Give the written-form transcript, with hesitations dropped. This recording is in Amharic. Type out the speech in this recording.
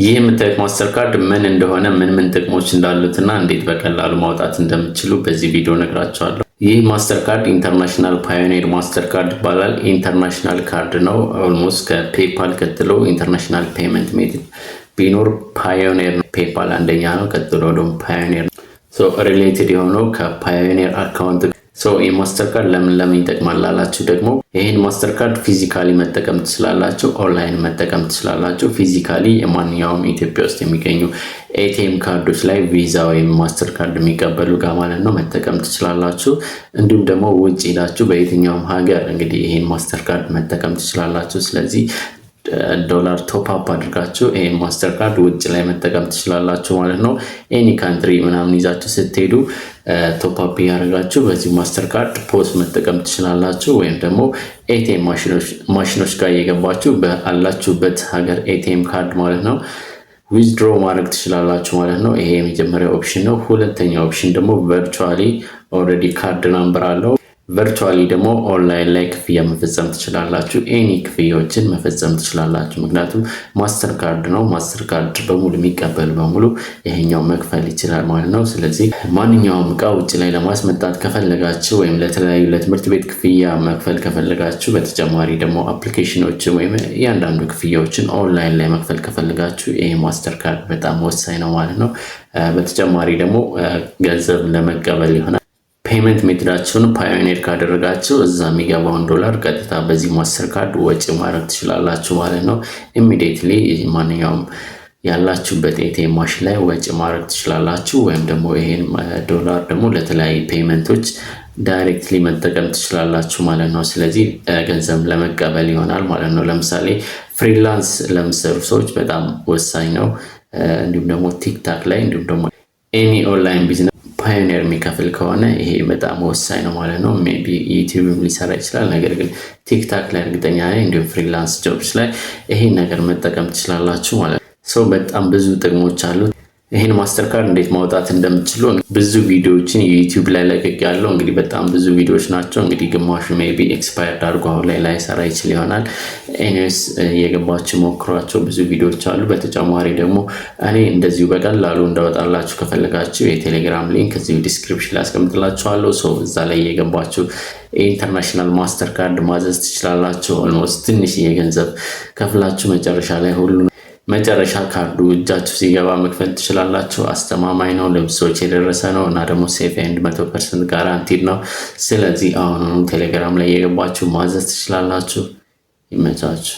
ይህ የምታዩት ማስተር ካርድ ምን እንደሆነ፣ ምን ምን ጥቅሞች እንዳሉትና እንዴት በቀላሉ ማውጣት እንደምትችሉ በዚህ ቪዲዮ እነግራችኋለሁ። ይህ ማስተር ካርድ International Payoneer Mastercard ይባላል። International card ነው። Almost ከ PayPal ቀጥሎ international payment method ቢኖር Payoneer ነው። PayPal አንደኛ ነው። ቀጥሎ ደግሞ Payoneer related የሆነው ከ Payoneer account። የማስተር ካርድ ለምን ለምን ይጠቅማል ላላችሁ ደግሞ ይህን ማስተር ካርድ physically መጠቀም ትችላላችሁ፣ ኦንላይን መጠቀም ትችላላችሁ። Physically የማንኛውም ኢትዮጵያ ውስጥ የሚገኙ ATM ካርዶች ላይ ቪዛ ወይም ማስተር ካርድ የሚቀበሉ ጋር ማለት ነው መጠቀም ትችላላችሁ። እንዲሁም ደግሞ ውጭ ሄዳችሁ በየትኛውም ሀገር እንግዲህ ይህን ማስተር ካርድ መጠቀም ትችላላችሁ። ስለዚህ ዶላር top up አድርጋችሁ ይህን ማስተር ካርድ ውጭ ላይ መጠቀም ትችላላችሁ ማለት ነው። Any country ምናምን ይዛችሁ ስትሄዱ top up እያደረጋችሁ በዚህ ማስተር ካርድ POS መጠቀም ትችላላችሁ። ወይም ደግሞ ATM ማሽኖች ጋር እየገባችሁ በአላችሁበት ሀገር ATM card ማለት ነው withdraw ማድረግ ትችላላችሁ ማለት ነው። ይሄ የመጀመሪያው option ነው። ሁለተኛው option ደግሞ virtually already card number አለው። Virtually ደግሞ ኦንላይን ላይ ክፍያ መፈጸም ትችላላችሁ። Any ክፍያዎችን መፈጸም ትችላላችሁ። ምክንያቱም ማስተር ካርድ ነው። ማስተር ካርድ በሙሉ የሚቀበል በሙሉ ይሄኛው መክፈል ይችላል ማለት ነው። ስለዚህ ማንኛውም እቃ ውጭ ላይ ለማስመጣት ከፈለጋችሁ ወይም ለተለያዩ ለትምህርት ቤት ክፍያ መክፈል ከፈለጋችሁ፣ በተጨማሪ ደግሞ application ኖችን ወይም እያንዳንዱ ክፍያዎችን ኦንላይን ላይ መክፈል ከፈለጋችሁ ይሄ ማስተር ካርድ በጣም ወሳኝ ነው ማለት ነው። በተጨማሪ ደግሞ ገንዘብ ለመቀበል ይሆናል። Payment method ኣችሁን Payoneer ካደረጋችሁ እዛ የሚገባውን ዶላር ቀጥታ በዚህ ማስተር ካርድ ወጪ ማድረግ ትችላላችሁ ማለት ነው። Immediately ማንኛውም ያላችሁበት ATM machine ላይ ወጪ ማድረግ ትችላላችሁ። ወይም ደግሞ ይሄን ዶላር ደግሞ ለተለያዩ payment ኦች directly መጠቀም ትችላላችሁ ማለት ነው። ስለዚህ ገንዘብ ለመቀበል ይሆናል ማለት ነው። ለምሳሌ freelance ለምትሰሩ ሰዎች በጣም ወሳኝ ነው። እንዲሁም ደግሞ TikTok ላይ፣ እንዲሁም ደግሞ any online business Payoneer የሚከፍል ከሆነ ይሄ በጣም ወሳኝ ነው ማለት ነው። Maybe YouTube ም ሊሰራ ይችላል። ነገር ግን TikTok ላይ እርግጠኛ ነኝ፣ እንዲሁም freelance jobs ላይ ይሄን ነገር መጠቀም ትችላላችሁ ማለት ነው። So በጣም ብዙ ጥቅሞች አሉት። ይህን ማስተር ካርድ እንዴት ማውጣት እንደምትችሉ ብዙ ቪዲዮዎችን YouTube ላይ ለቅቄያለሁ። እንግዲህ በጣም ብዙ ቪዲዮዎች ናቸው። እንግዲህ ግማሹ maybe expired አድርጎ አሁን ላይ ላይሰራ ይችል ይሆናል። Anyways እየገባችሁ ሞክሯቸው፣ ብዙ ቪዲዮዎች አሉ። በተጨማሪ ደግሞ እኔ እንደዚሁ በቀላሉ እንዳወጣላችሁ ከፈለጋችሁ የቴሌግራም link እዚሁ description ላይ አስቀምጥላችኋለሁ። So እዛ ላይ እየገባችሁ የ international ማስተር ካርድ ማዘዝ ትችላላችሁ። Almost ትንሽ የገንዘብ ከፍላችሁ መጨረሻ ላይ ሁሉ መጨረሻ ካርዱ እጃችሁ ሲገባ መክፈል ትችላላችሁ። አስተማማኝ ነው፣ ለብዙዎች የደረሰ ነው እና ደግሞ safe and 100% guaranteed ነው። ስለዚህ አሁኑኑ ቴሌግራም ላይ እየገባችሁ ማዘዝ ትችላላችሁ። ይመቻችሁ።